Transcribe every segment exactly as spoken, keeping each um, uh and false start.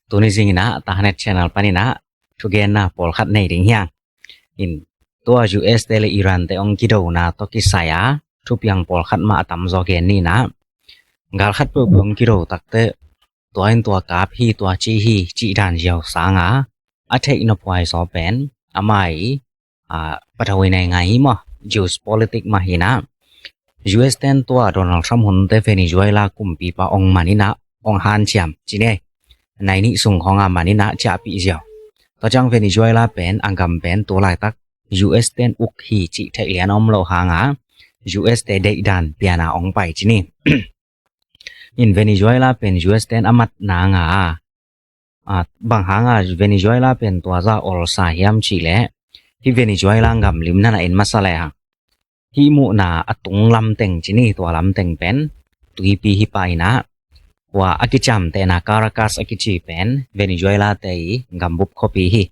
Tuni zing in ah Tahanet Channel panin ah thugenna pawlkhat nei ding hi hang. In tua U S te le Iran te hong kidona tawh kisai a thupiang pawlkhat mah a tamzaw gen ni in ah, gal khat peuhpeuh hong kido takteh tua in tua kap hi, tua ci hi cih dan ziau sanga a theih nophuai zaw pen amah i a, patawinai ngai hi maw, geopolitics mah hi in ah, U S ten tua Donald Trump hunte Venezuela kumpipa hong man in ah hong hanciam ci ni. Nai nih sung khawng a man in ah ciahpih ziau. Tua ciang Venezuela pen a gam pen tu laitak U S ten uk hi cih theih lian a om loh hanga U S te deihdan piana hong pai ci ni. In Venezuela pen U S ten a mat nanga a, bang hanga Venezuela pen tua zah olsa hiam cih leh, hih Venezuela gam lim na na en masa le hang, hih muhna a tung lamteng ci ni, tua lamteng pen tuipi hi pah in ah, tua a kiciamtehna Caracas a kici pen Venezuela te i gambup khuapi hi.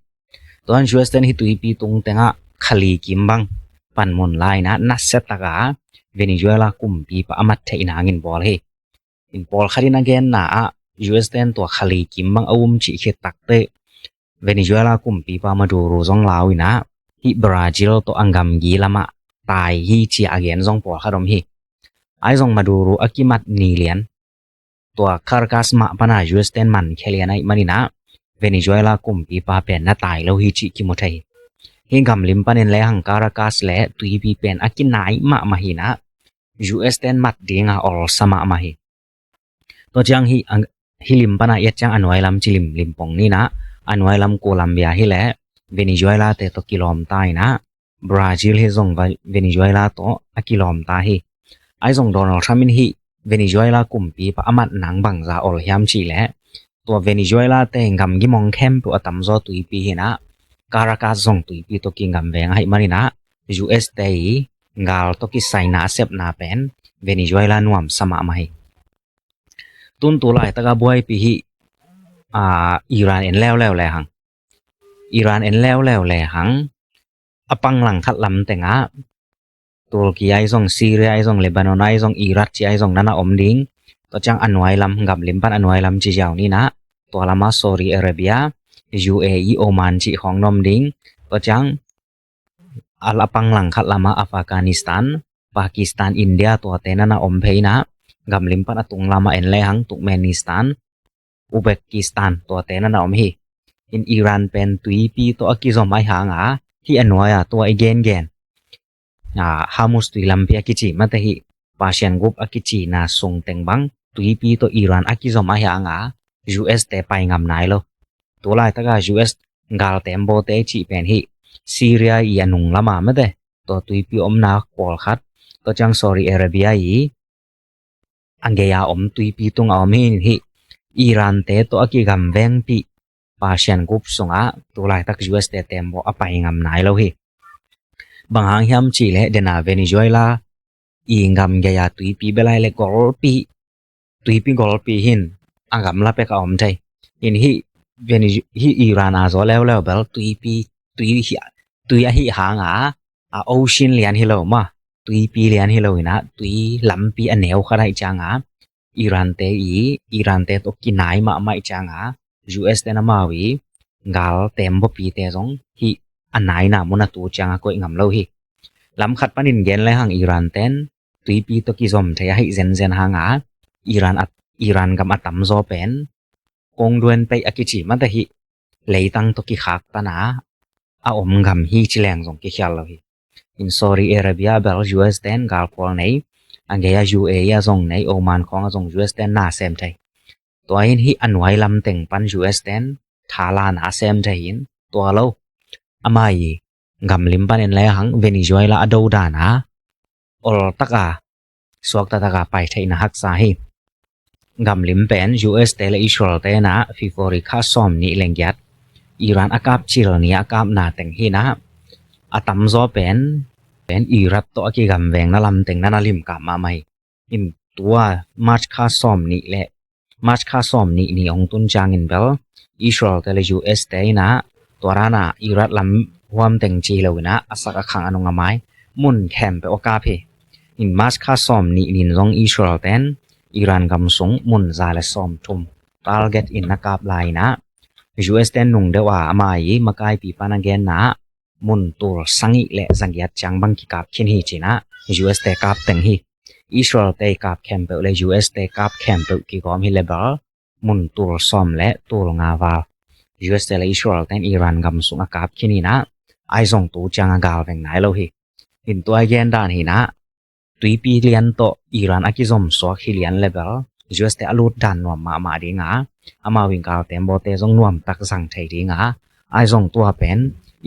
Tua in U S ten hih tuipi tung tengah khali kim bang panmun la in ah nasia taka Venezuela kumpipa a mat theih nangin bawl hi. In pawlkhat in a genna ah U S ten tua khali kim bang a um cih khit takteh Venezuela kumpipa Maduro zong lau in ah hih Brazil tawh a gamgi lamah tai hi ci a gen zong pawlkhat om hi. Ahi zong Maduro a kimat ni lian tua Caracas mah pana U S ten man khia lian ahih manin ah Venezuela kumpipa pen na tai lo hi cih kimu thei hi. Hih gam lim panin le hang Caracas le tuipi pen a kinai mahmah hi in ah U S ten mat dinga olsa mahmah hi. Tua ciang hih, hih lim pana i et ciang a nuai lam ci lim, lim pong ni in ah, a nuai lam Colombia hi leh Venezuela te tawh kilawmta in ah, Brazil hi zong Venezuela tawh a kilawmta hi. Ahi zong Donald Trump in hih Venezuela kumpipa a mat nang bangza ol hiam cih leh, tua Venezuela te gamgi mong khempeuh a tamzaw tuipi hi in ah, Caracas zong tuipi tawh kigam veng ahih manin ah U S te i gal tawh kisai nasepna pen Venezuela nuamsa mahmah hi. Tun tu laitaka buaipi hih, a, Iran en leuleu le hang, Iran en leuleu le hang, a pang langkhat lam tengah Turkey ahi zong, Syria ahi zong, Lebanon ahi zong, Iraq ci ahi zong na na om ding. Tua ciang a nuai lam, gam lim pan a nuai lam ci ziau ni in ah, tua lama Saudi Arabia, U A E, Oman cih khawng na om ding. Tua ciang a pang langkhat lama Afghanistan, Pakistan, India tuate na na om phei in ah, gam lim pan a tung lama en le hang Turkmenistan, Uzbekistan tuate na na om hi. In Iran pen tuipi tawh a kizom ahih hanga hih a nuai a tua i gengen, a, Hormuz tui lampi a kici mate hih Persian Gulf a kicina sung teng bang tuipi tawh Iran a kizom ahih hanga U S te pai ngam nai lo. Tu laitaka U S gal tembaw te cih pen hih Syria i a nung lama mate tua tuipi omna pawlkhat, tua ciang Saudi Arabia i a gei-a om tuipi tunga om hi in, hih Iran te tawh a kigam vengpih Persian Gulf sungah tu laitak U S te tembaw a pai ngam nai lo hi. Bang hang hiam cih leh dena Venezuela i gam gei-a tuipi bel hi leh golpi, tuipi golpi hi in a gamla pek a om thei. In hih Venez-, hih Iran a zaw leuleu bel tuipi, tui hi, tui ahih hanga, a ocean lian hi lo mah, tuipi lian hi lo in ah, tui lampi a neu khat ahih cianga Iran te i, Iran te tawh kinai mahmah ahih cianga U S te na mau i gal tembawpite zong hih a naina mun a tu cianga koih ngam lo hi. Lam khat panin gen le hang Iran ten tuipi tawh kizom thei ahih zenzen hanga Iran a, Iran gam a tamzaw pen kongduan peih a kici mate hih leitang tawh kikhaktan a a om gam hi ci leng zong kikhial lo hi. In Saudi Arabia bel U S ten galkhual nei, a gei-a U A E a zong nei, Oman khawng a zong U S ten na sem thei. Tua in hih a nuai lam teng pan U S ten thala na sem thei in tua lo. Amah i gam lim pan en le hang Venezuela a do dan a ol taka suakta taka pai theihna haksa hi. Gam lim pen U S te le Israel te na February kha sawm nih leng giat Iran a kap cil ni a kapna teng hi na, a tamzaw pen, pen Iraq tawh a kigam vengna lam teng na na lim kap mahmah hi. In tua March kha sawm nih le March kha sawm nih ni ong tun ciangin bel Israel te le U S te in ah tua dan a Iraq lam huam teng ci lo in ah a sak a khang a nung a mai mun khempeuh a kap hi. In March kha sawm nih nin zong Israel ten Iran gam sung mun za le sawm thum target in na kap lai in ah U S te nung deuh a ama i makaipi pan a genna ah mun tul sagih le zagiat ciang bang kikap khin hi cinah U S te kap teng hi. Israel te i kap khempeuh le U S te kap khempeuh kigawm hi le bel mun tul sawm le tul nga val U S te le Israel ten Iran gam sung a kap khin inah ahi zong tu ciang a gal veng nai lo hi. In tua i gen dan hinah tuipi lian tawh Iran a kizom suak hi lian le bel U S te a lut dan nuam mahmah dinga amau in gal tembaw te zong nuam tak zang thei dinga ahi zong tua pen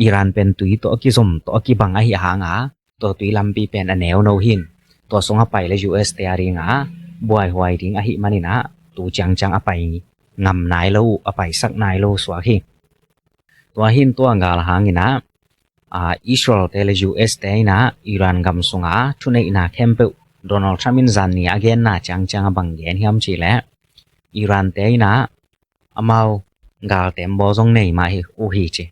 Iran pen tui tawh a kizom tawh a kibang ahi hanga tua tui lampi pen a neu no hin tua sung a pai le U S te a dinga buaihuai ding ahi maninah tu ciangciang a pai ngam nai lo uh a paisak nai lo suak hi. Tua hin tua gal hanginah Israel te le U S te inah Iran gam sunga thuneihna khempeuh Donald Trump in zan ni a genna ciangciang a bang gen hiam cihleh Iran te inah amau gal tembaw zong nei mah hi uh hi ci.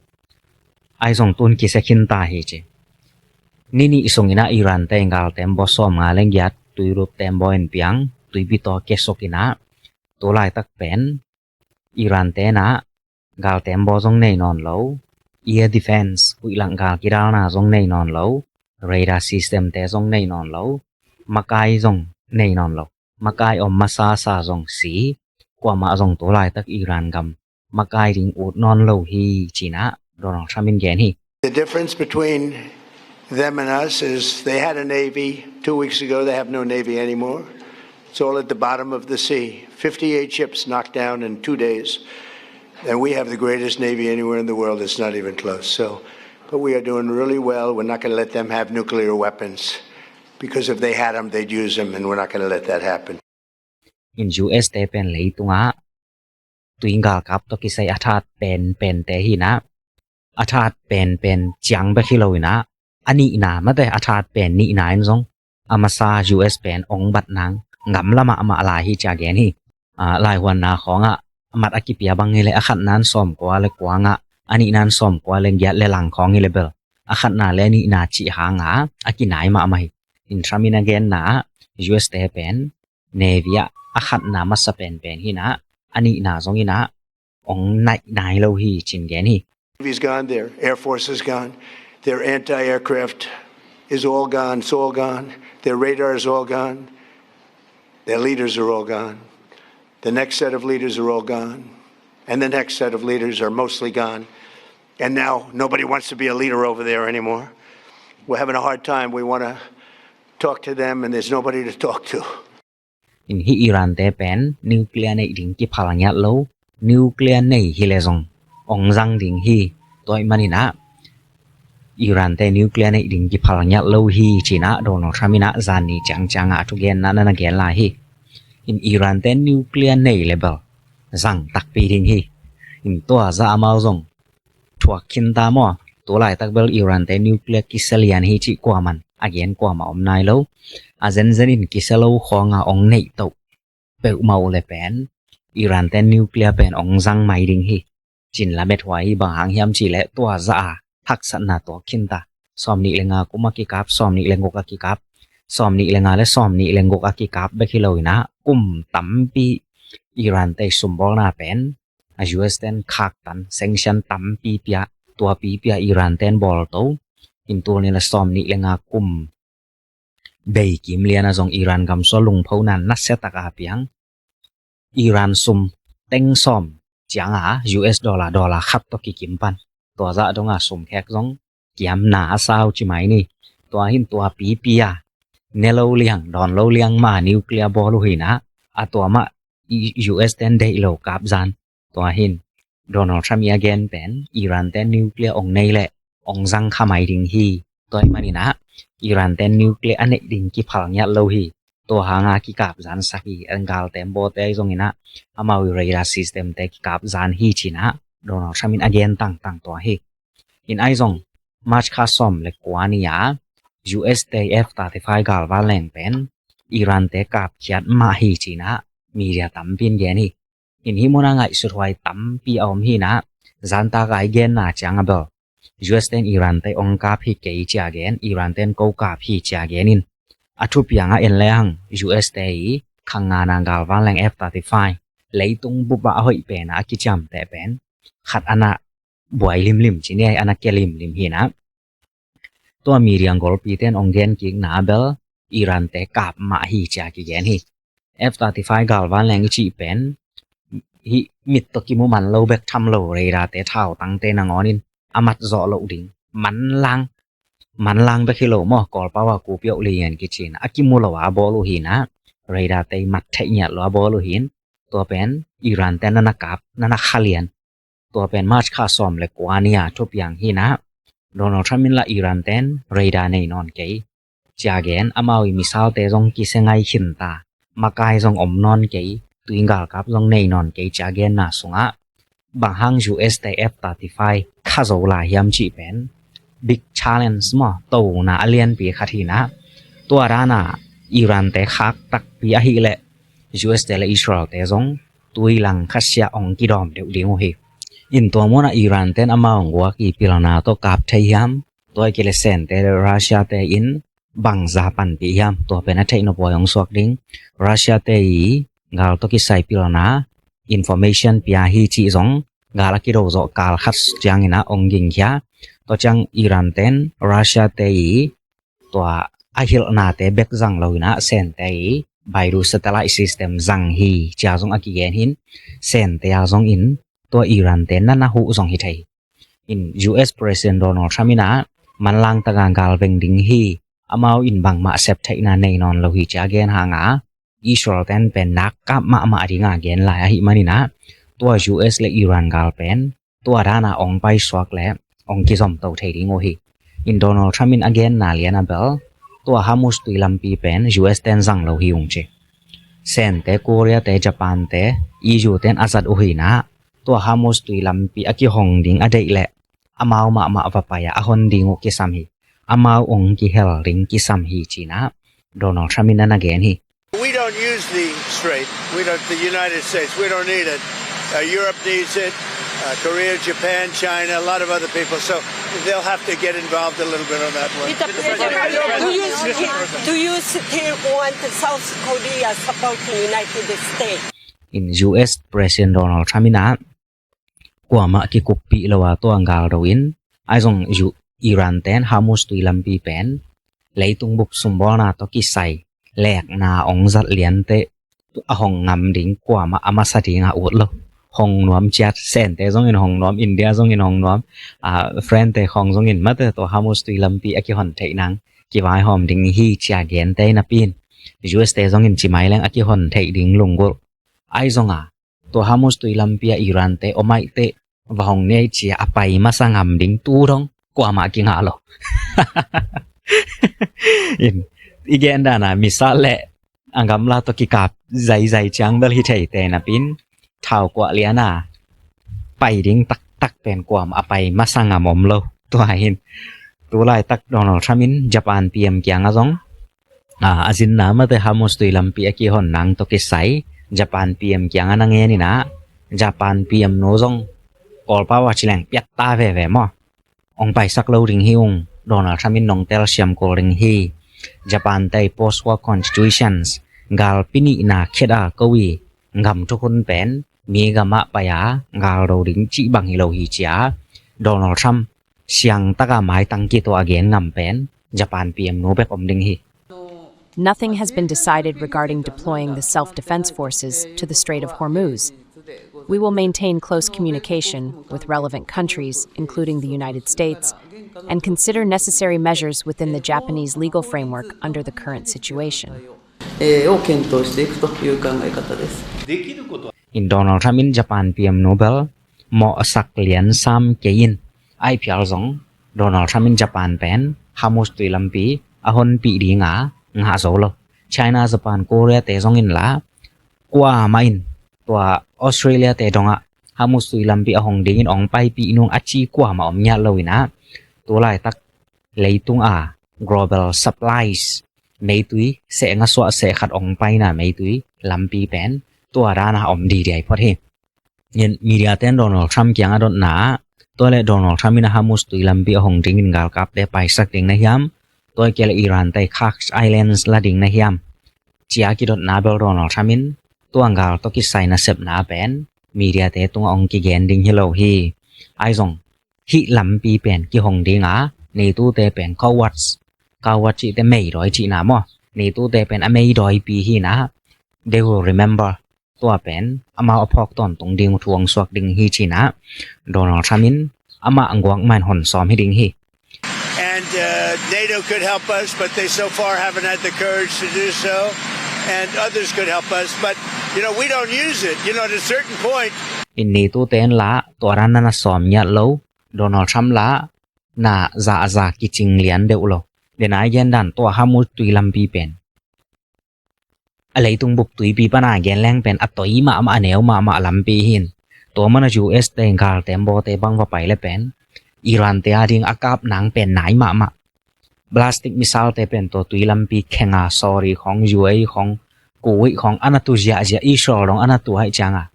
Ahi zong tun kisia khin ta hi ci. Ni nih sunginah Iran te in gal tembaw sawm nga le giat tuirup tembaw in piang tuipi tawh kesokinah tu laitak pen Iran tenah gal tembaw zong nei nawn lo, air defense huih lang gal kidalna zong nei nawn lo, radar system te zong nei nawn lo, makai zong nei nawn lo, makai om masasa zong si, kuamah zong tu laitak Iran gam makai ding ut nawn lo hi cinah Donald Trump in gen hi. The difference between them and us is they had a navy two weeks ago. They have no navy anymore. It's all at the bottom of the sea. Fifty-eight ships knocked down in two days. And we have the greatest navy anywhere in the world. It's not even close. So, but we are doing really well. We're not going to let them have nuclear weapons. Because if they had them, they'd use them, and we're not going to let that happen. In U S te pen leitungah tui galkap tawh kisai a that penpen te hinah a that penpen ciang bek hi lo inah a nihna mate a that pen nihna in zong a masa U S pen ong bat nang gamla mahmah lai hi cia gen hi. Laihuanna khawngah a mat a kipia bang hi le a khatna in sawm kua le kuangah a nihna in sawm kua le giat le lang khawng hi le bel a khatna le a nihna cih hanga a kinai mahmah hi. In Trump in a genna ah U S te pen navy ah a khatna masa penpen hinah a nihna zong inah ong naih nai lo hi cin gen hi. Navy's gone, their air force is gone, their anti-aircraft is all gone, it's all gone, their radar is all gone, their leaders are all gone, the next set of leaders are all gone, and the next set of leaders are mostly gone, and now nobody wants to be a leader over there anymore. We're having a hard time. We want to talk to them, and there's nobody to talk to. In hih Iran te pen nuclear neih ding kiphal ngiat lo, nuclear nei hi le zong ong zang ding hi. Tua ih maninah Iran te nuclear neih ding kiphal ngiat lo hi cinah Donald Trump inah zan ni ciangciangah a thugenna na na gen lai hi. In Iran te nuclear nei le bel zang takpi ding hi. In tua zah amau zong thuak khin ta maw? Tu laitak bel Iran te nuclear kisia lian hi cih kuaman a gen kuamah om nai lo. A zenzen in kisia lo khawnga ong neih toh peuhmah uh le pen Iran te nuclear pen ong zang mai ding hi. Cin lamet huai hi. Bang hang hiam cihleh tua zah a haksatna tuak khin ta. Sawm nih le nga kum a kikap, sawm nih le guk a kikap, sawm nih le nga le sawm nih le guk a kikap bek hi lo inah kum tampi Iran te sumbawlna pen a U S ten khaktan sanction tampi pia, tua pipia Iran ten bawlto. In tul nih le sawm nih le nga kum bei kim liana zong Iran gamsua lungphona nasia taka piang Iran sum teng sawm cianga U S dollar dollar khat tawh kikim pan. Tua zah donga sum khek zong kiamna a sau ci mai ni. Tua hin tua pipia ne lo liang dawn lo liang ma nuclear bawl uh hinah a tua mah U S ten deih lo kap zan. Tua hin Donald Trump i a gen pen Iran ten nuclear ong nei leh ong zang kha mai ding hi. Tua ih maninah Iran ten nuclear a neih ding kiphal ngiat lo hi. Tua hanga kikap zan sak hi. An gal tembaw te ahi zonginah amau i radar system te kikap zan hi cinah Donald Trump in a gen tangtang tua hi. In ahi zong March kha sawm le kua ni a U S te F thirty-five galvan leng pen Iran te kapkhiat mah hi cinah media tampi in gen hi. In hih muna ngaihsut huai tampi a om hinah zantaka i genna cianga bel U S ten Iran te ong kap hi kei cia gen, Iran ten ko kap hi cia gen in a thupianga en le hang U S te i khangngana galvan leng F thirty-five leitung bupah a hoih pena a kiciamteh pen khat a na buai limlim ci ni, a na kia limlim hi na. Tua media golpite in ong gen kikna bel Iran te kap mah hi cia kigen hi. F thirty-five galvan leng i cih pen hi, mit tawh kimu man lo bek tham lo, radar te, thautang te nangawn in a mat zawh loh ding, manlang, manlang bek hi lo maw, Kawlpau a kupiauh lian kici na, a kimu lo a bawl uh hi na, radar te mat theih ngiat lo a bawl uh hi. Tua pen Iran te na na kap, na na khalian. Tua pen March kha sawm le kua ni a thupiang hi na. Donald Trump in la Iran ten radar nei nawn kei cia gen, amau i missile te zong kisia ngai khin ta, makai zong om nawn kei, tui galkap zong nei nawn kei cia genna sungah, bang hang U S te F thirty-five kha zo lai hiam cih pen big challenge maw, tona a lianpi khat hi na. Tua dana Iran te khak takpi ahih leh U S te le Israel te zong tui lang khasia ong kidawm deuh ding uh hi. In tua munah Iran ten amau guak i pilna tawh kap thei hiam, tua i kile Sen te le Russia te in bangza panpih hiam, tua pen a theih nop huai ong suak ding. Russia te i gal tawh kisai pilna information pia hi cih zong, gal a kido zawh kal khat ciangin a ong gingkhia. Tua ciang Iran ten Russia te i tua a hilhnate bek zang lo in a, Sen te i Beidou satellite system zang hi cia zong a kigen hin, Sen te a zong in tua Iran te na na huh zong hi thei. In U S President Donald Trump in a manlang taka gal veng ding hi, amau in bangmah sep theihna nei nawn lo hi cia gen hanga, Israel ten pen nak kap mahmah dinga gen lai ahih manin a, tua U S le Iran gal pen tua dana ong paisuak le ong kizom to thei ding uh hi. In Donald Trump in a genna lian a bel, tua Hormuz tui lampi pen U S ten zang lo hi ung ci. Sen te, Korea te, Japan te, E U ten a zat uh hi na, tua Hormuz tui lampi a kihong ding a deih leh amau mahmah va pai a, a hon ding uh kisam hi. Amau ong kihel ding kisam hi ci na Donald Trump in a na gen hi. We don't use the strait. We don't, the United States, we don't need it. Uh, Europe needs it. Uh, Korea, Japan, China, a lot of other people. So they'll have to get involved a little bit on that one. Mister President, do you still, do you still want South Korea supporting United States? In U S President Donald Trump in a kuamah kikuppih lo a tua gal do in, ahi zong U-, Iran ten Hormuz tui lampi pen leitung bup sumbawlna tawh kisai lekna ong zat liante a hong ngam ding kuamah a masa dinga ut lo. Hong nuam ciat, Sen te zong in hong nuam, India zong in hong nuam, a, French te khong zong in mate tua Hormuz tui lampi a kihon theih nang kivaihawm ding hi cia gen te napi in, U S te zong in ci mai leng a kihon theih ding lunggulh. Ahi zonga tua Hormuz tui lampi a Iran te om ai teh va hong nei cia a pai masa ngam ding tu dong kuamah kingah lo. In, i gen dana missile le a gamla tawh kikap zaizai ciang bel hi thei te napi in, thau kuah liana pai ding taktak pen kuamah a pai masa ngam om lo. Tua hin, tu laitak Donald Trump in Japan P M kiangah zong, a, a zinna mate Hormuz tui lampi a kihon nang tawh kisai Japan P M kiangah na ngen in a, Japan P M nu zong Kawlpau a ci leng piatta veve maw, ong paisak lo ding hi ung, Donald Trump in nong telsiam kul ding hi. Japan te post war constitutions, galpi nihna khiat a ko i gam thukhun pen mi gamah pai a gal do ding cih bang hi lo hi cia Donald Trump siangtaka maitang kituah a gen ngam pen Japan P M nu bek om ding hi. Nothing has been decided regarding deploying the self-defense forces to the Strait of Hormuz. We will maintain close communication with relevant countries, including the United States, and consider necessary measures within the Japanese legal framework under the current situation. えーを検討していくという考え方です。 In Donald Trump in Japan P M nu bel mawhsak lian sam kei in, ai phial zong Donald Trump in Japan pen Hormuz tui lampi a honpih dinga ngah zo lo. China, Japan, Korea te zong in la kuamah in tua Australia te dongah Hormuz tui lampi a hong dingin ong paipih nung a ci kuamah om ngiat lo in a, tu laitak leitung a global supplies meitui seh nga suah seh khat ong paina meitui lampi pen tua dana om didiai phot hi. In media ten Donald Trump kiangah dotna, tua le Donald Trump in a Hormuz tui lampi a hong dingin galkapte paisak ding na hiam, tua i kei le Iran te Kursk Islands la ding na hiam cia kidotna bel Donald Trump in tua gal tawh kisai nasepna pen media te tungah hong kigen ding hi lo hi. Ahi zong hih lampi pen kihong dinga, NATO te pen cowards, coward cihte meidawi cihna maw, NATO te pen a meidawipi hi inah, they will remember, tua pen amau a phawk tawntung ding uh thu hong suak ding hi ci inah Donald Trump in amah a guak man hon sawm hi ding hi. And uh, NATO could help us, but they so far haven't had the courage to do so. And others could help us, but you know, we don't use it. You know, at a certain point, In NATO te in la tua dan na na sawm ngiat lo, Donald Trump la na za a za kicing lian deuh lo. Dena i gen dan tua Hormuz tui lampi pen a leitung bup tuipi pana gen leng pen a toi mahmah, a neu mahmah lampi hin. Tua mana U S te gal tembaw te bang va pai le pen Iran te a ding a kap nang pen nai mahmah. Ballistic missile te pen tua tui lampi khenga, Saudi khong, U A E khong, Kuwait khong, ana tu ziahziah, Israel dong ana tu haih cianga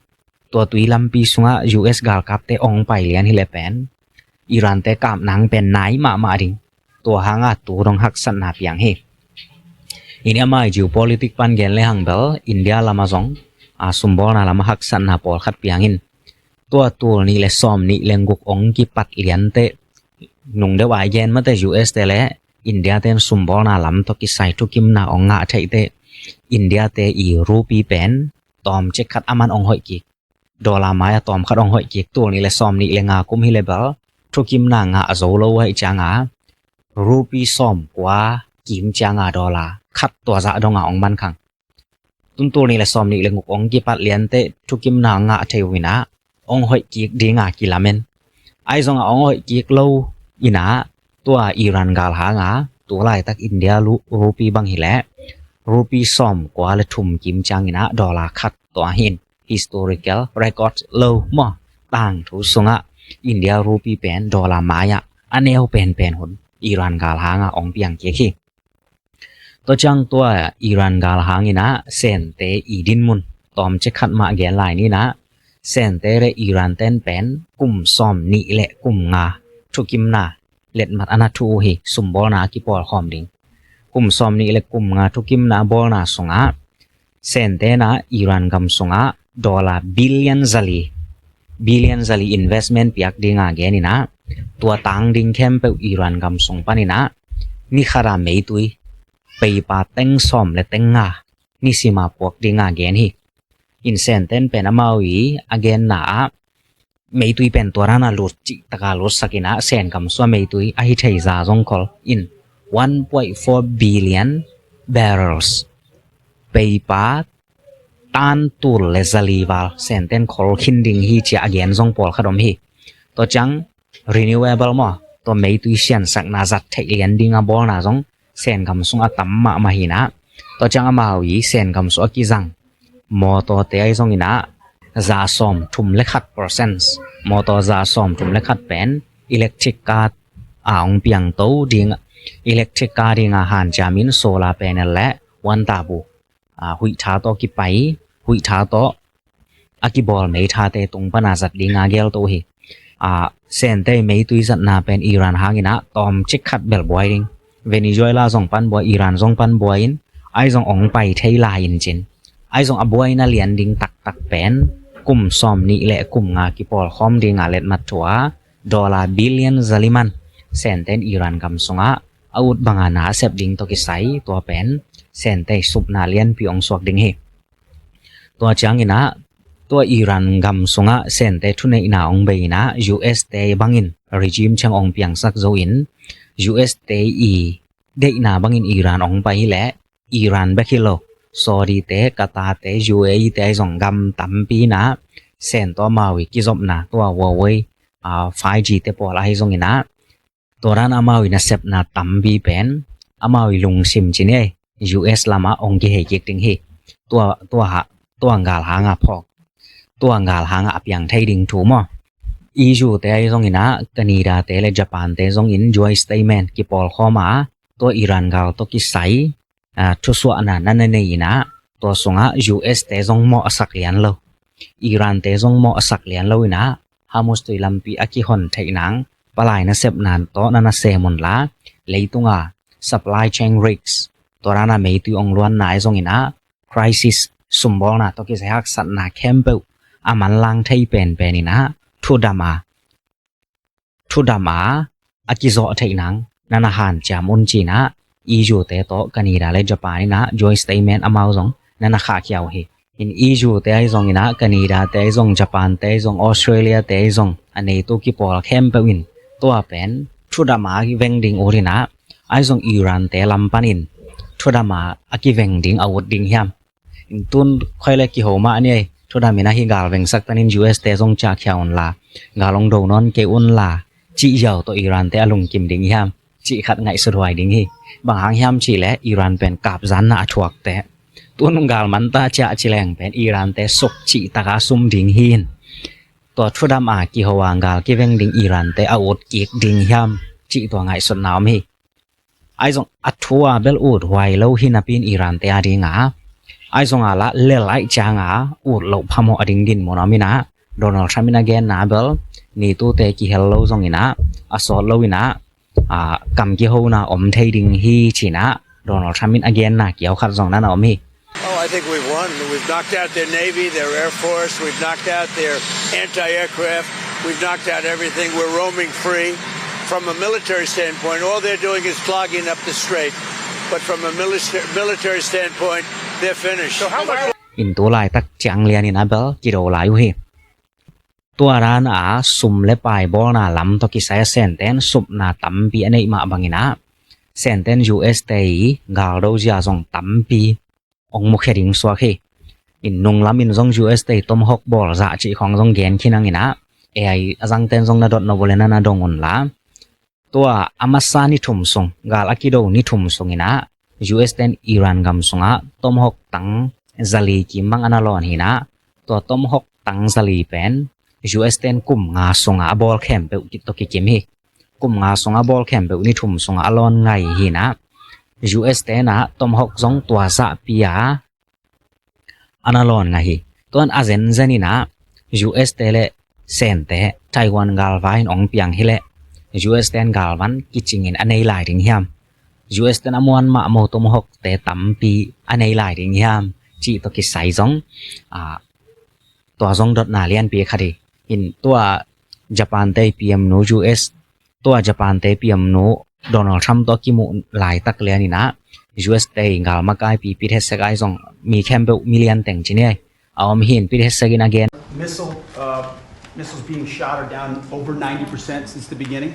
tua tui lampi sungah U S galkapte ong pai lian hi le pen Iran te kap nang pen nai mahmah ding. Tua hanga tu dong haksatna piang hi. Ini ama i geopolitic pan gen le hang bel India lama zong a sumbawlna lama haksatna pawlkhat piang in. Tua tul nih le sawm nih le guk ong kipat liante nung deuh ai gen mate U S te le India ten sumbawlna lam tawh kisai thukimna ong ngah theihte India te i rupi pen tawm cek khat aman ong hoih kik. Dollar mai a tawm khat ong hoih kik, tul nih le sawm nih le nga kum hi le bel thukimna ngah a zo lo uh aih cianga rupi sawm kua kim cianga dollar khat tua zah donga ong man khang. Tun tul nih le sawm nih le guk ong kipat liante thukimna ngah thei uh inah ong hoih kik dinga kilamen. Ahi zonga ong hoih kik lo inah tua Iran galhanga tu laitak India rupi bang hileh rupi sawm kua le thum kim ciang inah dollar khat tua hin historical record lo maw, tangthu sungah India rupi pen dollar mai-ah a neu penpen hun Iran galhanga ong piang kik hi. Tua ciang tua Iran galhang inah Sente i dinmun tawm cek khat mah gen lai ni inah Sente le Iran ten pen kum sawm nih le kum nga thukimna letmat ana thu uh hi, sumbawlna a kipawlkhawm ding. Kum sawm nih le kum nga thukimna a bawlna sungah Sente inah Iran gam sungah dollar billion zali, billion zali investment piak dinga gen inah tua tang ding khempeuh Iran gam sung pan inah ni khata meitui peipa teng sawm le teng nga nisima puak dinga gen hi. In Senten pen amau i a genna ah meitui pen tua dana lut cih taka lutsak inah Sen gam sua meitui a hi thei za zong khol in one point four billion barrels peipa tan tul le zali val Senten khol khin ding hi cia a gen zong pawlkhat om hi. Tua ciang renewable maw, tua meitui siansakna zat theih lian dinga bawlna zong Sen gam sung a tam mahmah hi inah. Tua ciang amau i Sen gam sung a kizang mawtawte ahi zong inah za sawm thum le khat percent, mawtaw za sawm thum le khat pen electric car a ong piangto ding, electric car dinga hanciamin solar panel le one tabu huih tha tawh kipai, huih tha tawh a kibawl meithate tung pana zat dinga gelto uh hi. Sente meitui zatna pen Iran hang inah tawm cik khat bel buai ding. Venezuela zong pan buai, Iran zong pan buai in ahi zong ong pai thei lai in cin. Ahi zong a buaina lian ding taktak pen kum sawm nih le kum nga kipawlkhawm dinga letmat thu a dollar billion zali man Senten Iran gam sungah a ut banga na a sep ding tawh kisai tua pen Sente supna lianpi ong suak ding hi. Tua ciang inah tua Iran gam sungah Sente thuneihna ong bei inah U S te bangin regime ciang ong piangsak zo in U S te i deihna bangin Iran ong pai hileh Iran bek hi lo, Saudi te, Qatar te, U A E te ahi zong gam tampi inah Sen tawh amau i kizopna tua Huawei five G te pawl ahi zong inah tua dan amau i nasepna tampi pen amau i lungsim cin ei U S lamah ong kihei kik ding hi. Tua, tua, tua galhanga phawk, tua galhanga a piang thei ding thu maw. E U te ahi zong inah Canada te le Japan te zong in joint statement kipawlkhawm a tua Iran gal tawh kisai thusuahna na na nei inah tua sungah U S te zong mawh a sak lian lo, Iran te zong mawh a sak lian lo inah Hormuz tui lampi a kihon theih nang palai nasepna tawh na na sem unla leitunga supply chain risks, tua dana meitui ong luanna ahi zong inah crisis, sumbawlna tawh kisai haksatna khempeuh a manlang thei penpen in ah thudam a thudam a a kizawh theih nang na na hanciam un ci-in ah E U te tawh Canada le Japan in ah joint statement amau zong na na khahkhia uh hi. In E U te ahi zongin ah Canada te ahi zong, Japan te ahi zong, Australia te ahi zong, a NATO kipawl khempeuh in tua pen thudam a veng ding ut in ah, ahi zong Iran te lam panin thudam a a kiveng ding a ut ding hiam? In tun khoi le kiho mah ni ei, thudam in ahi gal vengsak tanin U S te zong ciahkhia unla, gal hong do nawn kei unla, cih ziau tawh Iran te a lungkim ding hiam? Cih khat ngaihsut huai ding hi. Bang hang hiam cih leh Iran pen kapzanna a thuakte. Tun gal manta ciah ci leng pen Iran te suk cih taka sum ding hi in. Tua thudam a kiho a gal kiveng ding Iran te a ut kik ding hiam? Cih tua ngaihsutna om hi. Ahi zong a thu a bel ut huai lo hi napi in Iran te a ding a, ahi zong a lah lel aih ciang a ut loh phamawh a ding dinmun om in ah, Donald Trump in a genna bel NATO te kihel lo zongin ah, a sawt lo in ah, a, kam kihona om thei ding hi ci-in ah Donald Trump in a genna kiau khat zong na na om hi. Oh, I think we've won. We've knocked out their navy, their air force. We've knocked out their anti-aircraft. We've knocked out everything. We're roaming free. From a military standpoint, all they're doing is clogging up the strait. But from a military, military standpoint, they're finished. So how much In tu laitak ciang lianin a bel kido lai uh hi. Tua dan a sum le pai bawlna lam tawh kisai a Senten supna tampi a neih mah bangin ah, Senten U S te i galdo zia zong tampi ong mukhia ding suak hi. In nunglam in zong U S te i Tomahawk bawl zah cih khawng zong gen khin ang in ah, ei a zangten zong na dot nop uh le na na dong unla. Tua a masa ni thum sung, gal a kido ni thum sung in ah, U S ten Iran gam sungah Tomahawk tang zali kim bang a na lawn hi in ah, tua Tomahawk tang zali pen U S ten kum nga sungah a bawl khempeuh tawh kikim hi. Kum nga sungah a bawl khempeuh ni thum sungah a lawn ngai hi in ah, U S ten ah Tomahawk zong tua zahpi a a na lawn ngai hi. Tuan a zenzen in ah U S te le Sente Taiwan galva in ong piang hi leh U S ten galvan kicingin a nei lai ding hiam? U S ten a muan mahmah Tomahawk te tampi a nei lai ding hiam? Cih tawh kisai zong, a, tua zong dotna lianpi khat hi. In tua Japan te P M nu U S, tua Japan te P M nu Donald Trump tawh kimuh laitak lianin ah U S te gal makaipi Pete Hegseth ahi zong mi khempeuh milian teng ci ni ei. A om hi in Pete Hegseth in a gen. Missile, uh, missiles being shot are down over ninety percent since the beginning.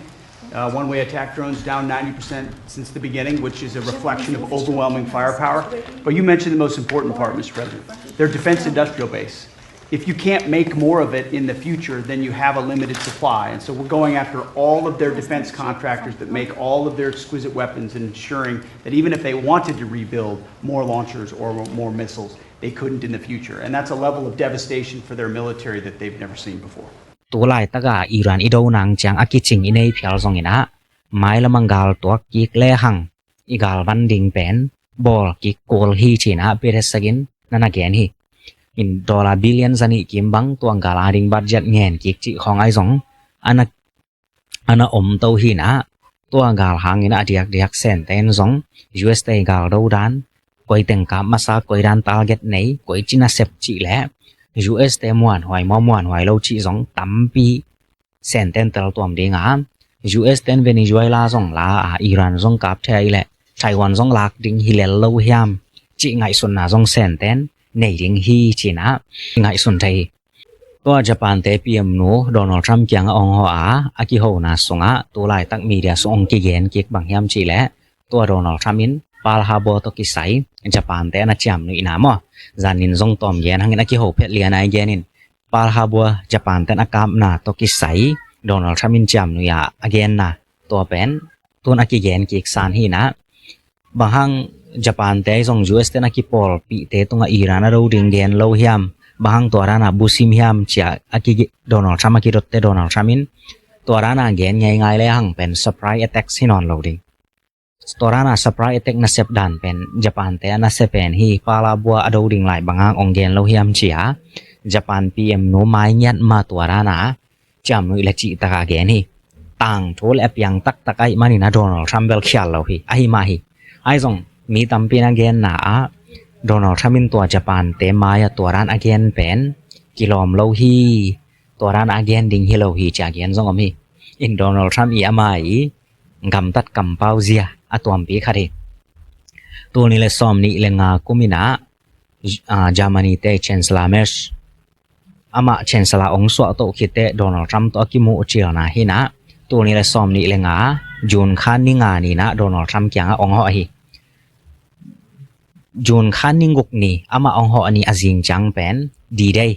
Uh, one-way attack drones down ninety percent since the beginning, which is a reflection of overwhelming firepower. But you mentioned the most important part, Mister President. Their defense industrial base. If you can't make more of it in the future, then you have a limited supply. And so we're going after all of their defense contractors that make all of their exquisite weapons and ensuring that even if they wanted to rebuild more launchers or more missiles, they couldn't in the future. And that's a level of devastation for their military that they've never seen before. Tu laitaka Iran i do nang ciang a kicing i nei phial zongin ah, mailam a gal tuak kik lehang i galvan ding pen bawl kik kul hi ci-in ah Pete Hegseth in na na gen hi. In dollar billion zanih kim bang tua gal a ding budget ngen kik cih khawng ahi zong a na, a na om to hi in ah, tua gal hangin a diakdiak Sente in zong U S te gal do dan, koi teng kap masa, koi dan target nei, koi ci nasep cih leh U S te muanhuai maw muanhuai lo cih zong tampi Sente in tel tuam ding a, U S ten Venezuela zong la a, Iran zong kap thei leh Taiwan zong lak ding hi lel lo hiam cih ngaihsunna zong Sente in nei ding hi ci-in ah ngaihsun thei hi. Tua Japan te P M nu Donald Trump kiangah ong hawh a, a kihona sungah tu laitak media sung ong kigen kik bang hiam cih leh, tua Donald Trump in Pearl Harbor tawh kisai Japan te a na ciamnuihna maw, zanin zong tawm gen hangin a kiho phet lian a i gen in, Pearl Harbor Japan ten a kapna tawh kisai Donald Trump in ciamnuih a a genna, tua pen tun a kigen kik san hi in ah, bang hang Japan te zong U S ten a kipawlpihte tungah Iran a do ding gen lo hiam? Bang hang tua dan a busim hiam ci-a a ki, Donald Trump a kidotte Donald Trump in tua dan a gen ngeingai lehang pen surprise attacks hi nawn lo ding. Tua dan a surprise attack nasep dan pen Japan te a nasia pen hi, Pearl Harbor a do ding lai bang hang ong gen lo hiam ci-a Japan P M nu mai ngiat ma tua dan a ciamnuih le cih taka gen hi. Tangthu le a piang taktak ahih manin a Donald Trump bel khial lo hi, ahi mah hi. Ahi zong mi tampi in a genna ah Donald Trump in tua Japan te mai-ah tua dan a gen pen kilawm lo hi. Tua dan a gen ding hi lo hi ci-a gen zong om hi. In Donald Trump i ama i gamtat kampau zia a tuampi khat hi. Tul nih le sawm nih le nga kum in ah, ah, Germany te Chancellor Merz, amah Chancellor ong suah toh khit teh Donald Trump tawh a kimuh cilna hi in ah, tul nih le sawm nih le nga, June kha ni nga ni in ah Donald Trump kiangah ong hawh hi. June kha ni guk ni amah ong hawh ni a zing ciang pen D-Day,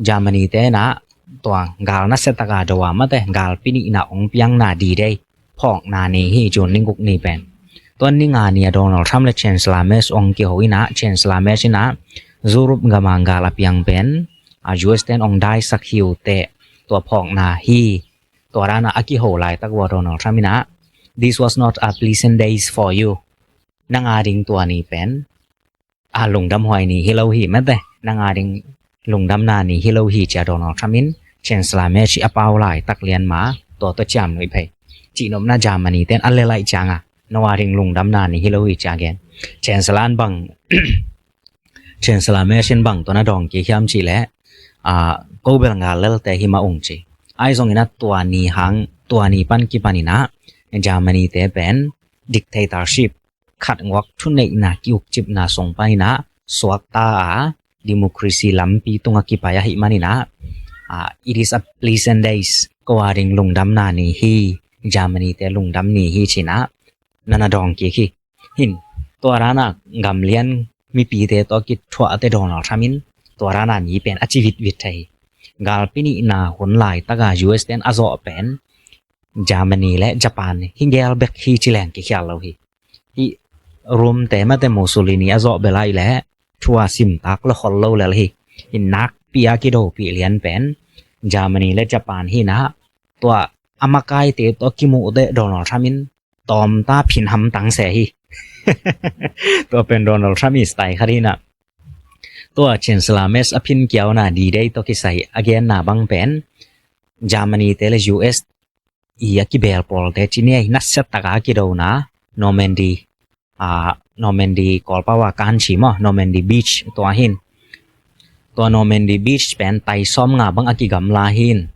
Germany te in ah tua gal nasia taka do a mate galpi nihna ong piangna D-Day phawkna ni hi, June ni guk ni pen. Tua ni nga ni a Donald Trump le Chancellor Merz ong kiho in ah, Chancellor Merz in ah Europe gam a gal a piang pen, a, U S ten ong daisak hi uh teh tua phawkna hi. Tua dan a a kiho laitak uh a Donald Trump in ah, "This was not a pleasant days for you." Nang a ding tua ni pen a lungdam huai ni hi lo hi mate. Nang a ding lungdamna ni hi lo hi ci-a Donald Trump in Chancellor Merz a pau laitak lian ma, tua tawh ciam nuih phei. Cihnopna Germany ten a le laih cianga, "No a ding lungdamna ni hi lo hi," ci-a gen. Chancellor in bang, Chancellor Merz in bang tua na dawng kik hiam cih leh, ah, "Ko bel gal lelte hi mah ung," ci. Ahi zongin ah tua ni hang, tua ni pan kipan in ah Germany te pen dictatorship, khat nguak thuneihna kiukcipna sung pan in ah suakta a, democracy lampi tungah kipai ahih man in ah, ah, "It is a pleasant days." Ko a ding lungdamna ni hi, Germany te lungdam ni hi ci in ah na na dawng kik hi. Hin, tua dan a gamlian mipite tawh kithuah teh Donald Trump in tua dan a ni pen a ci vitvit thei hi. Galpi nihna hun laitak a U S ten a zawh pen Germany le Japan hi gel bek hi ci leng kikhial lo hi. Hih Rome te mate Mussolini a zawh bel ahih leh thu a simtak lo khol lo lel hi. Hi nakpi a kidopih lian pen Germany le Japan hi in ah, tua a makaite tawh kimuh teh Donald Trump in tawmta phin hamtang se hi. Tua pen Donald Trump i style khat hi in ah. Tua Chancellor Merz a phin kiauna D-Day tawh kisai a genna bang pen Germany te le U S i a kibel pawlte ci ni ei, nasia taka a kidona Normandy, ah, Normandy Kawlpau a kan ci maw, Normandy Beach tua hin. Tua Normandy Beach pen tai sawm nga bang a kigamla hin.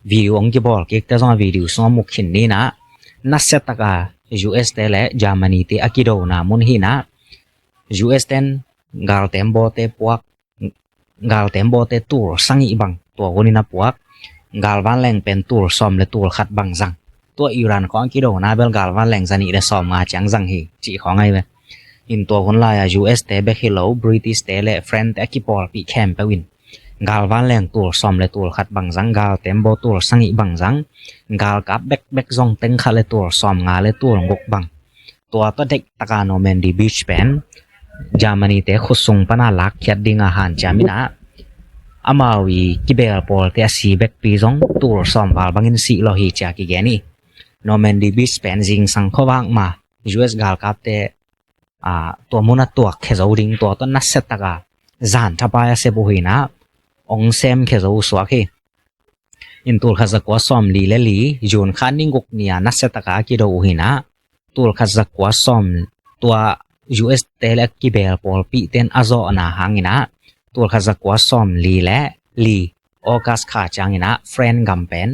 Video ong kibawl kik te zong a video sungah mu khin ni in ah, nasia taka U S te le Germany te a kidona mun hi in ah, U S ten galtembaw te puak, galtembaw te tul sagih bang tua hun in a puak, galvanleng pen tul sawm le tul khat bang zang. Tua Iran khawng a kidona bel galvanleng zanih le sawm nga ciang zang hi cih khawng ahi ve. In tua hun lai a U S te bek hi lo, British te le French te a kipawlpih khempeuh in galvanleng tul sawm le tul khat bang zang, galtembaw tul sagih bang zang, galkap bekbek zong teng khat le tul sawm nga le tul guk bang. Tua tawh deih taka Normandy Beach pen Germany te khutsung pana lakkhiat dinga hanciam in ah, amau i kibel pawlte a si bekpi zong tul sawm val bangin si lo hi ci-a kigen hi. Normandy Beach pen zingsang khuavak ma U S galkapte, ah, tua mun a tuak khia zo ding, tua tawh nasia taka zan thapai a sep uh hi in ah, ong sem khia zo uh suak hi. In tul khat za kua sawm li le li, June kha ni guk ni a nasia taka a kido uh hi in ah, tul khat za kua sawm, tua U S te le a kibel pawlpih ten a zawhna hang in ah, tul khat za kua sawm li le li, August kha ciang in ah, French gam pen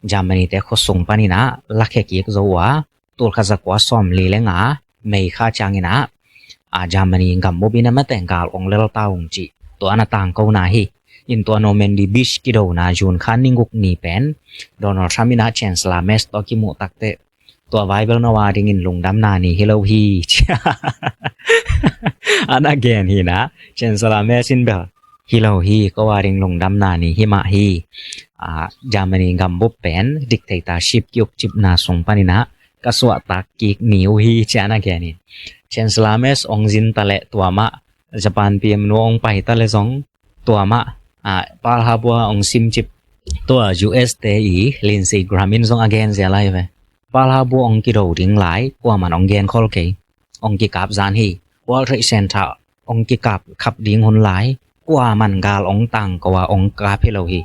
Germany te khutsung pan in ah lakhia kik zo uh a, tul khat za kua sawm li le nga, May kha ciang in ah, a, Germany gam bup in a mate gal ong lel ta ung cih tua na tangkona hi. In tua Normandy Beach kidona June kha ni guk ni pen Donald Trump in ah Chancellor Merz tawh kimuh tak teh, tua vai bel no a dingin lungdamna ni hi lo hi, ci-a a na gen hi in ah, Chancellor Merz in bel, "Hi lo hi, ko a ding lungdamna ni hi mah hi. A, Germany gam bup pen dictatorship kiukcipna sung pan in ah ka suahtak kik ni uh hi," ci-a na gen hi. Chancellor Merz ong zin ta leh tua mah, Japan P M nu ong pai ta leh zong tua mah, a, Pearl Harbor ong simcip, tua U S te i Lindsey Graham in zong a gen zel ahi ve. Pearl Harbor ong kido ding lai kuaman ong gen khol kei. Ong kikap zan hi. World Trade Center ong kikap khap ding hun lai kuaman gal ong tangko a ong kap hi lo hi.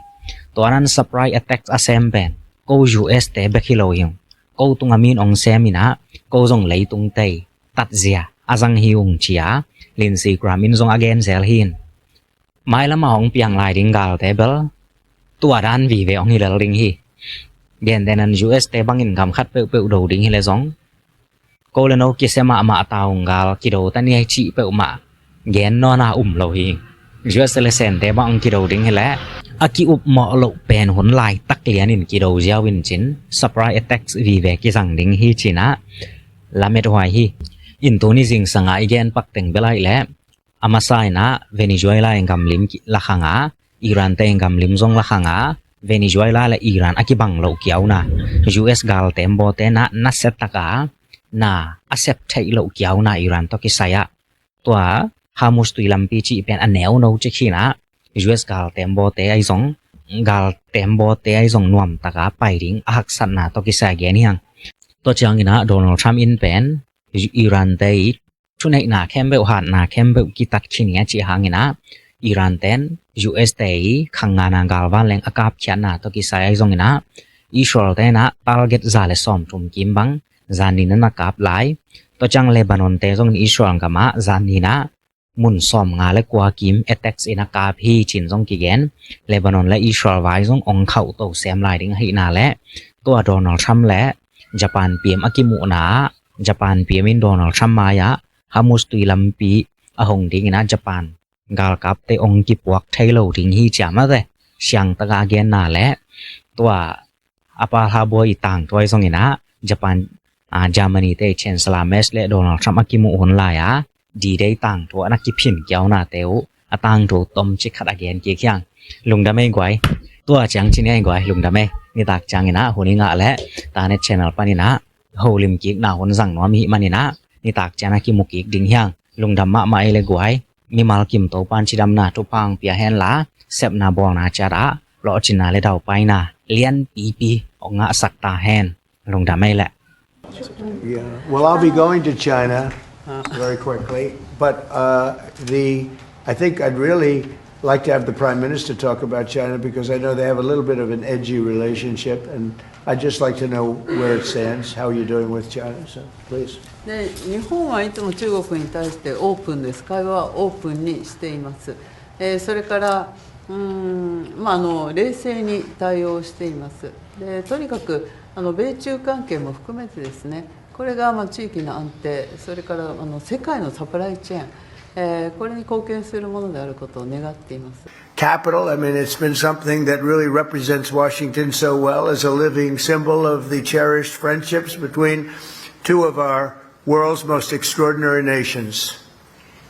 Tua nan surprise attack a sem pen ko U S te bek hi lo hi ung. Ko tunga min ong sem in ah, ko zong leitung tei tatzia a zang hi ung, ci-a Lindsey Graham in zong a gen zel hi in. Mailam a hong piang lai ding galte bel tua dan vive hong hi lel ding hi. Gentehna in U S te bangin gam khat peuhpeuh do ding hi leh zong, ko le no kisia mahmah a taung gal kido ta ni a hi cih peuhmah gen nawn a um lo hi. U S le Sente bang kido ding hi leh a ki-upmawh loh pen hun laitak lianin kido ziau in cin surprise attacks vive kizang ding hi cin ah lamet huai hi. In tuni zingsang a i gen pak teng bel ahih leh a masa in ah Venezuela in gamlim ki-, la khang a, Iran te in gamlim zong la khang a, Venezuela le Iran a kibang loh kiauna, U S gal tembaw te in ah nasia tak a na a sep theih loh kiauna Iran tawh kisai ah, tua Hormuz tui lampi cih pen a neu no cik hi in ah, U S gal tembaw te ahi zong, gal tembaw te ahi zong nuam tak a pai ding a haksatna tawh kisai gen hi hang. Tua ciangin ah Donald Trump in pen Iran te i thuneihna khempeuh, hatna khempeuh kitat khin hi a cih hangin ah, Iran ten U S te i khang ngana galvan leng a kapkhiatna tawh kisai ahi zongin ah, Israel ten ah target za le sawmthum kim bang zan ni na na kap lai. Tua ciang Lebanon te zongin Israel gam ah zan ni na mun sawmnga le kua kim attacks in a kap hi cin zong kigen. Lebanon le Israel vai zong ong khauh to sem lai ding ahihna le, tua Donald Trump le Japan P M a kimuhna ah, Japan P M in Donald Trump mai-ah Hormuz tui lampi a hong dingin ah Japan galkapte ong kipuak thei lo ding hi ciam a ve. Siang taka genna le tua a Pearl Harbor i tangthu ahi zongin ah Japan, ah, Germany te Chancellor Merz le Donald Trump a kimuh hun lai-a D-Day tangthu a na kiphin kiaunate uh a tangthu tom cik khat a gen kik hi hang. Lungdam ei guai. Tua ciang cin ei guai, lungdam ei. Nitak ciangin ah hun i ngah le Tanet Channel panin ah holim kikna hun zang nuam i hih manin ah nitak ciang a kimu kik ding hi hang. Lungdam mahmah ei le guai. Mimal kim Topa'n cidamna thupha ong pia hen la, sepna bawlna ciat ah lawhcinna le daupaina lianpipi ong ngahsak ta hen. Lungdam ei le. Yeah. Well, I'll be going to China very quickly, but uh, the I think I'd really like to have the Prime Minister talk about China because I know they have a little bit of an edgy relationship, and I'd just like to know where it stands, how you're doing with China. So, please. で日本はいつも中国に対してオープンです。会話はオープンにしています。えーそれから、うーんまあ、あの冷静に対応しています。でとにかくあの米中関係も含めてですね、これがまあ地域の安定、それからあの世界のサプライチェーン、えーこれに貢献するものであることを願っています。 Capital. I mean, it's been something that really represents Washington so well as a living symbol of the cherished friendships between two of our world's most extraordinary nations.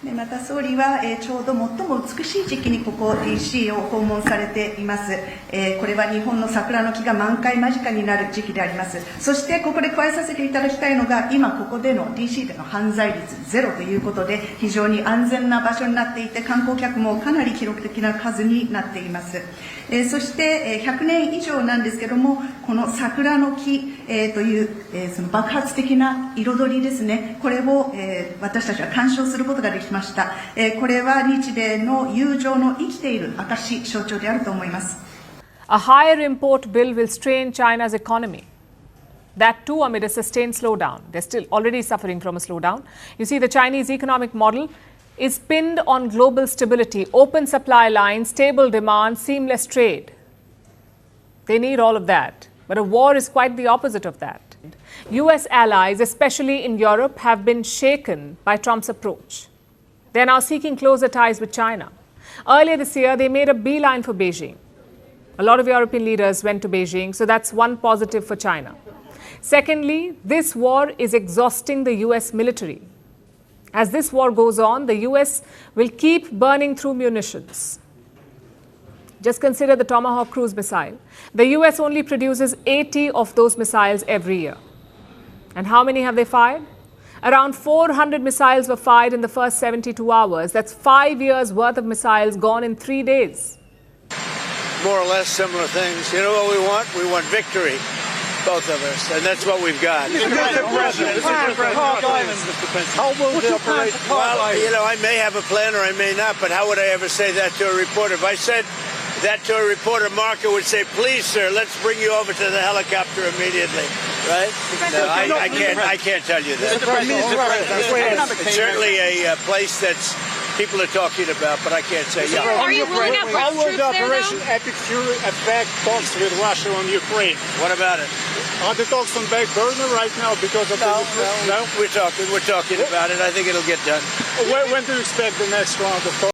でまた、総理は、えーちょうど最も美しい時期にここ ディーシー を訪問されています。えーこれは日本の桜の木が満開間近になる時期であります。そして、ここで加えさせていただきたいのが、今ここでの ディーシー での犯罪率 ゼロということで、非常に安全な場所になっていて、観光客もかなり記録的な数になっています。えーそして、えー100年以上なんですけども、この桜の木、えーという、えーその爆発的な彩りですね、これを、えー私たちは鑑賞することができました。えーこれは日米の友情の生きている証、象徴であると思います。 A higher import bill will strain China's economy. That too amid a sustained slowdown. They're still already suffering from a slowdown. You see, the Chinese economic model is pinned on global stability, open supply lines, stable demand, seamless trade. They need all of that. But a war is quite the opposite of that. U S allies, especially in Europe, have been shaken by Trump's approach. They're now seeking closer ties with China. Earlier this year, they made a beeline for Beijing. A lot of European leaders went to Beijing, so that's one positive for China. Secondly, this war is exhausting the U S military. As this war goes on, the U S will keep burning through munitions. Just consider the Tomahawk cruise missile. The U S only produces eighty of those missiles every year. And how many have they fired? Around four hundred missiles were fired in the first seventy-two hours. That's five years' worth of missiles gone in three days. More or less similar things. You know what we want? We want victory, both of us, and that's what we've got. Mister President, Mister President, Mister President, Carl Diamond. How will the operation? Well, you know, I may have a plan or I may not, but how would I ever say that to a reporter? If I said that to a reporter, Marco would say, "Please, sir, let's bring you over to the helicopter immediately," right? No, I, I can't. I can't tell you that. It's certainly a uh, place that's People are talking about, but I can't say. Yeah. Are you ruling out Russian How will troops the there, Operation though? Epic Fury affect talks with Russia on Ukraine? What about it? Are the talks on back burner right now because of No, the Ukraine? no, we're talking. We're talking about it. I think it'll get done. When, when do you expect the next round of talks?